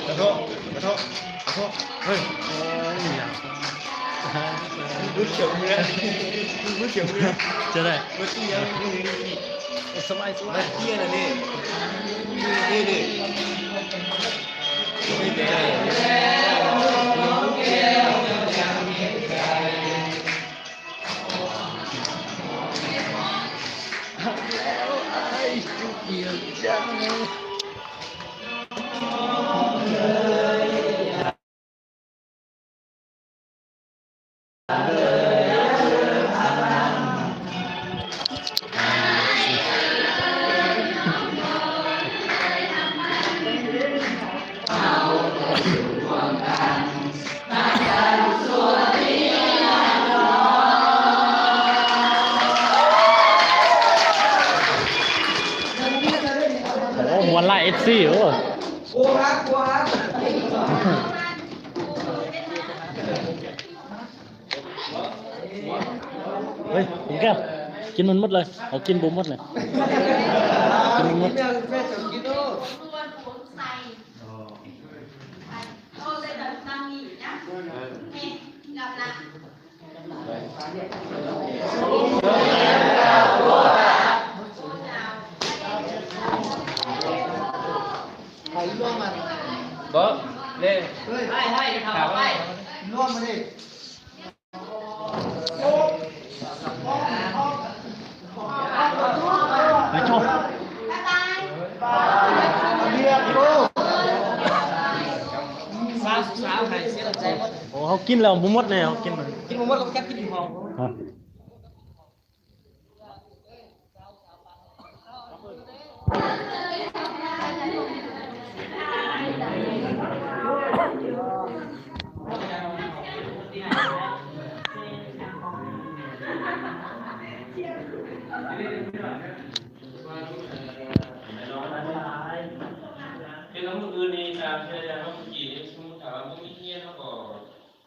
ขอโทษ ขอโทษ ขอโทษ เฮ้ย โอ้ย อย่า มือเขียวมือ มือเขียวมือ จะได้ มือเขียวมือ สบาย สบาย เฮียน่ะนี่ นี่ นี่ นี่ โอ้ ม่วนหลาย เอฟซี โอ้ เฮ้ย กินแก้ว กินมันหมดเลย เอากินบ่หมดเลย กินมันหมด บ่ ເດ້ ໂອ້ ເຮົາກິນແລ້ວບໍ່ໝົດແນ່ ເຮົາກິນ ກິນບໍ່ໝົດ ເຮົາເກັບກິນຢູ່ຫ້ອງ. ເປັນມື້ອື່ນນີ້ຕາມທີ່ອາຈານເວົ້າເມື່ອກີ້ນີ້ ສົມມຸດຖ້າວ່າບໍ່ມີຮຽນ ເຮົາກໍ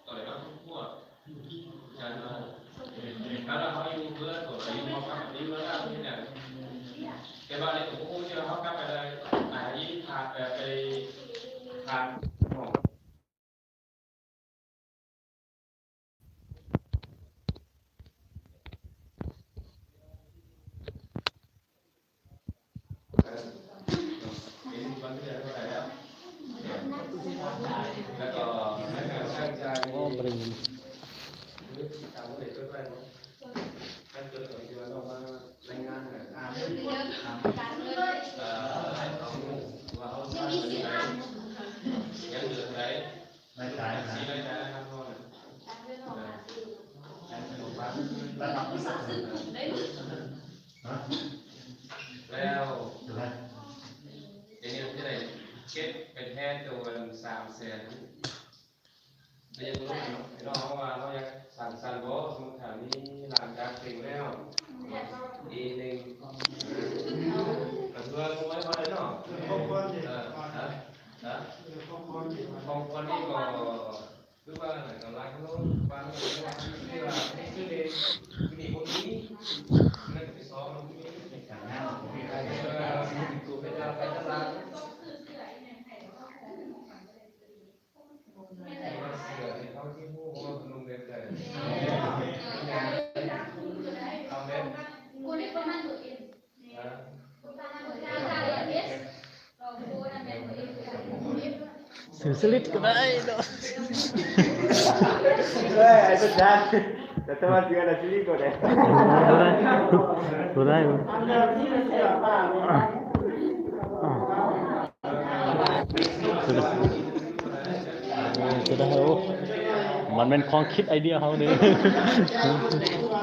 ຕອນເຮົາຄົວ ການວ່າ ເຮົາຢູ່ເພື່ອຕົວເອງ ເຮົາກັບໄປຢູ່ເມືອງລາວເຮັດຫຍັງ ແຕ່ວ່າໃນຕົວຂອງຜູ້ທີ່ເຮົາກັບໄປໄດ້ ອາ ໄປ ໄປຜ່ານ ແລ້ວ ດຽວນີ້ເຮົາຈະໄດ້ເກັບໄປແທນໂຕອັນສາມແສນ ແລ້ວຍັງລົດເນາະ ພີ່ນ້ອງເຮົາວ່າເຮົາຢາກສັງສັນບໍ່ ສົມມຸດຖ້າມີລານກາງເຕັນແລ້ວ ເອໜຶ່ງ ກະຖືວ່າບໍ່ໄດ້ເນາະ ຂອງຄວັນເດ ເອີ ຮະ ຮະ ຂອງຄວັນນີ້ກໍ ຄືວ່ານັ້ນກໍຫຼາຍໂລ ບາງຄົນກໍວ່າຄືວ່າ ຄືເດ ຄືນີ້ບໍ່ມີ ແລ້ວກໍໄປຊອງ ໄປຕະຫຼາດ ເສື້ອນີ້ເຂົາຊິຮູ້ວ່າເພິ່ນນຸ່ງແບບໃດ ເອົາແບບ ເສື້ອສະລິດກໍໄດ້ເນາະ ເອີຍ ອາຈານ ແຕ່ວ່າເສື້ອລະສະລິດກໍໄດ້ ບໍ່ໄດ້ ບໍ່ໄດ້ ເອີ ເສຍດາຍ ໂອ້ ມັນແມ່ນຄວາມຄິດໄອເດຍເຮົາເດ້ ເ